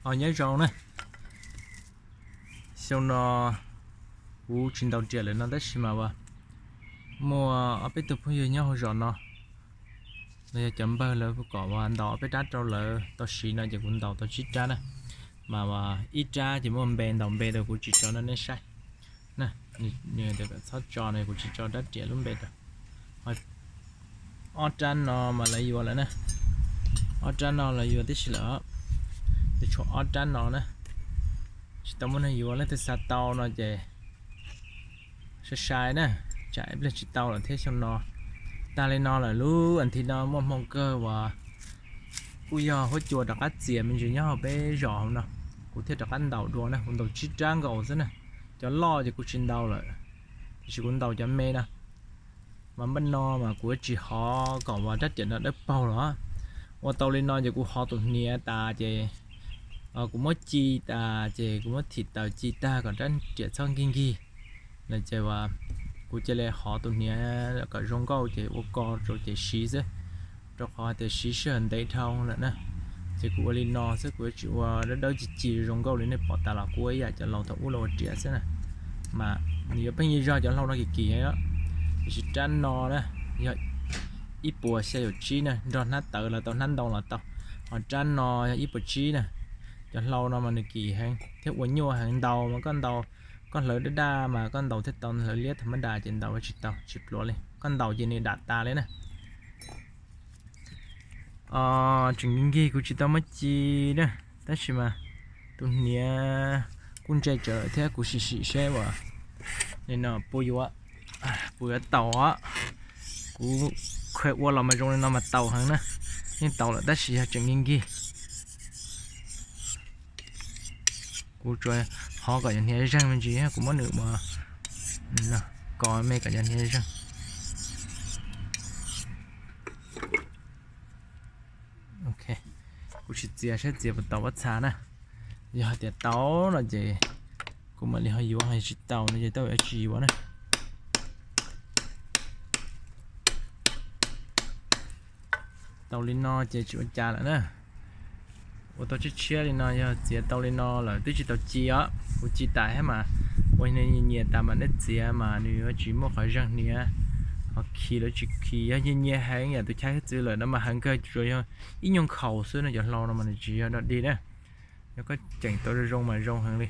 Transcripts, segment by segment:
Os, nyob zoo na, xyoo no kuv tsis ntaus riam lawm no tab sis mas muaj ob peb tug phooj ywg nyob hauv zos no, los yog cov npawg lawv kom uas ntaus ob peb rab rau lawv tau siv no ces kuv ntaus tau tsib rab na. Mas ib rab ces muaj npe, ntaus npe rau kuv tsis tso rau nej saib na. Nws tias kom txhob tso no kuv tsis tso rab riam lub npe rau. Ob rab no mas lawv yuav lawm na. Ob rab no lawv yuav tib si lawm. Ces tshuav ob rab no na, tsis tau muaj neeg yuav. Leej twg xav tau no ces sai sai na, tsam ib pliag tsis tau lawm thiab xyoo no. Tag li no lawm, lub as thiv no muaj hmoo kawg uas kuj yog huab cua rov qab txias me ntsis nyob hauv peb zos hauv no, kuv thiaj rov qab ntaus dua na. Kuv ntaus tsib rab nkaus xwb na. Cov loj ces kuv tsis ntaus lawm, tiam sis kuv ntaus cov me no. Mas npaj no mas kuv tsis hov kom uas rab riam no dawb paug los. Ua tau li no ces kuv hov tus hniav tas ces kuv muab ci tas ces kuv muab thim taws ci tag kom rab riam txhob nkig nkig no ces uas kuv cia li hov tus hniav kom zoo nkauj ces ua ko rau ces siv xwb, rau qhov hais tias siv sij hawm ntev dhau lawm na. Ces kuv ua li no xwb, kuv tsis ua dawb dawb ci ci zoo nkauj li nej pom tas los kuv ua ib yam cov laus thaum ub los ua riam xwb na. Mas nws yuav pheej yig zog cov hlau no kim kim, tiam sis rab no na yog ib puas xya caum tsib na, nrog hnab tawv los tau, hnab ntoo los tau. Ho rab no yog ib puas tsib na. Cov hlau no mas nws kim heev thiab ua nyuaj heev, ntaus mas koj ntaus, koj hlawv daj daj mas koj ntaus thiaj tau, hlawv liab tham mab das ces ntaus tsis tau, tsis pluav li, koj ntaus ces nws dam tas li na. Tseem nkig nkig, kuv tsis tau muab ci na, tab sis mas tus hniav kuj ntse tsawv thiab, kuv sim sim seb uas li no puas yuav, puas yuav tau os. Kuv khuv ua los mas zoo li no mas tau heev na, yeej tau lawm tab sis yog tseem nkig nkig. Kuv tsuas hov kom cov hniav zeeg me ntsis, kuv muab nws ua kos me kom cov hniav zeeg. Kuv sim txiav saib txiav puas tau pob txha na. Yog hais tias tau no ces kuv mam li ho yuav, ho tsis tau no ces tau tsis yuav na. Tau li no ces tsis ua cas lawm na. Ua tau tshiab tshiab li no, yog txiav tau li no lawm twb tsis tau ci os, kuv ci tas thiab mas ua nyias nyias tas mas nej txiav mas nws yuav tsis muaj qhov zeeg hniav, ho khi los tsis khi. Yog nyias nyias heev yam tus chaw hwj txwv lawm no mas heev kawg, tsuas yog ib nyuag nkhaus xwb no, cov hlau no mas nws tsis yog dog dig na. Yog koj ceem tau zoo zoo mas zoo heev li.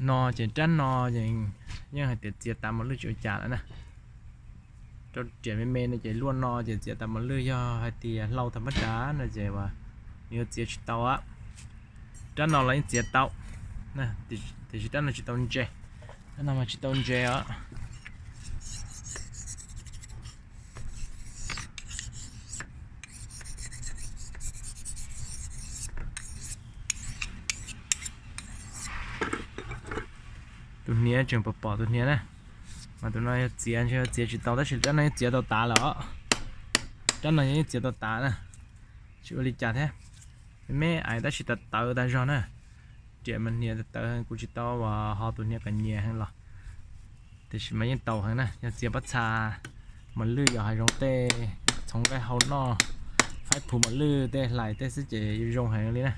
No ces rab no ces yeej hais tias txiav tas mos lwj tsis ua cas lawm na. Rau riam me me no ces luaj no ces txiav tas mos lwj, yog hais tias hlau tham mab das no ces nws yuav txiav tsis tau. Rab no los yeej txiav tau, tiam sis rab no tsis tau ntse. Rab no mas tsis tau ntse os. Tus hniav tseem pom pom tus hniav na. Mas tus no yog txiav, ntshe yog txiav tsis tau, tab sis rab no yeej txiav tau tas lawm os. Rab no yeej txiav tau tas na, tsis ua li cas thiab. Me ais tab sis tawv tawv tag zog na. Riam mas hniav tawv tawv, kuv tsis tau ho tus hniav kom nyias heev los, tiam sis mas yeej tau heev na. Yog txiav pob txha mos lwj yos hav zoov tej, txhoov nqaij hau noj, faib phuv mos lwj tej, hlais tej xwb ces zoo heev li na.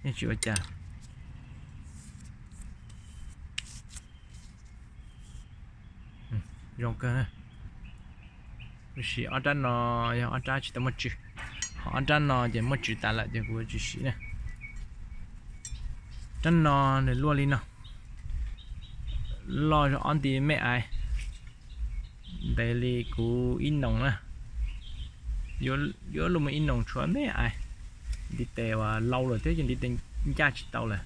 Yeej tsis ua cas. Zoo kawg na. Kuv siv ob rab no, yog ob rab tsis tau muaj tswv, ho ob rab no ces muaj tswv tas lawm ces kuv tsis siv na. Rab no nws luaj li no, loj zog ob nti me ais, ntev li kuv ib noos na. Yuav luaj mus ib noos tshuav me ais. Ntiv tes uas lau lawm thiab ces ntiv tes ncaj tsis tau lawm.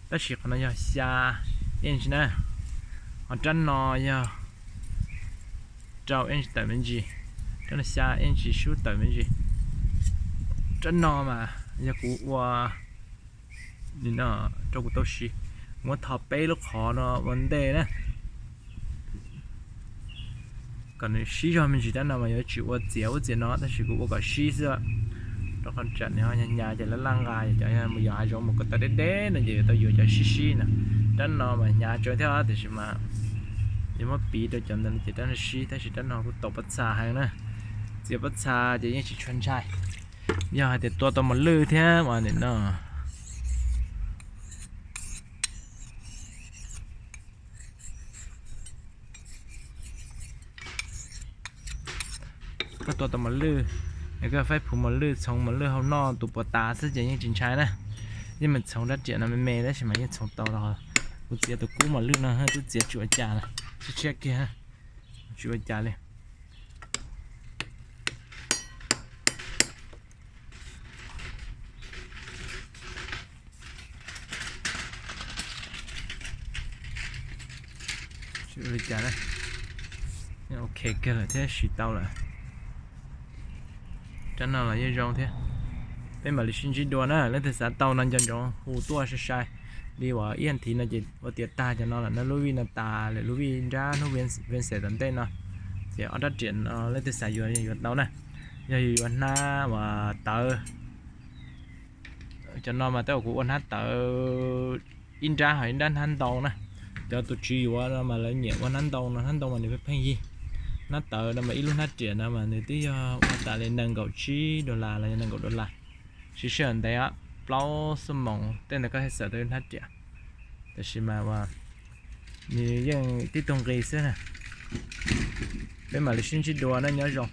Tab sis qhov no yog xya inch na, ho rab no yog rau inch tawm me ntsis, rab no xya inch sub tawm me ntsis. Rab no mas yog kuv ua rau kuv tau siv, muab tho peb lub qhov no ua ntej na, kom nws sib zog me ntsis. Rab no mas yuav tsis ua txiav ub txiav no tab sis kuv ua kom sib xwb, rau qhov tsam nws ho hnyav hnyav ces laj laj nqa, cov mus yos hav zoov mus ko taw deb deb no ces yuav tau yuav cov sib sib no. Rab no mas hnyav tsawv thiab tiam sis mas yog muab piv rau cov ntawd ces rab no sib, tab sis rab no kuj tau pob txha heev na. Txiav pob txha ces yeej tsis tshua ntshai. Yog hais tias tua tau mos lwj thiab mas nim no Koj tua tau mos lwj, es koj faib phuv mos lwj, txhoov mos lwj hauv noj tus puas tas xwb ces yeej tsis ntshai na. Yeej meem txhoov rab riam no me me tab sis mas yeej txhoov tau los. Kuv txiav tus kub mos lwj no twb txiav tsis ua cas na, tshiab tshiab kiag, tsis ua cas li. Tsis ua li cas, ok kawg lawm thiab siv tau lawm. Rab no los yeej zoo thiab. Peb mam li sib ntsib dua na, leej twg xav tau no nco ntsoov hu tuaj sai sai. Li uas ib as thiv no ces ua tiav tag cov no lawm no, lub vij no tas lawm, lub vij nrab hnub Wednesday tom ntej no. Ces ob rab riam no leej twg xav yuav yuav tau na. Yog yus yuav hnab uas tawv, cov no mas tej zaum kuv ua hnab tawv ib nrab ho ib nrab hnab ntoo na. Cov tus tswv yuav no mas lawv nyiam ua hnab ntoo no, hnab ntoo mas nws pheej pheej yig. Hnab tawv no mas ib lub hnab riam no mas nws twb yog ua tas li nees nkaum tsib dollar los yog nees nkaum dollar. Siv sij hawm ntev plaub xuab moos tej ntawd koj thiaj xaws tau ib hnab riam. Tab sis mas nws yeej tib tug nqi xwb na. Peb mam li sib ntsib dua na, nyob zoo.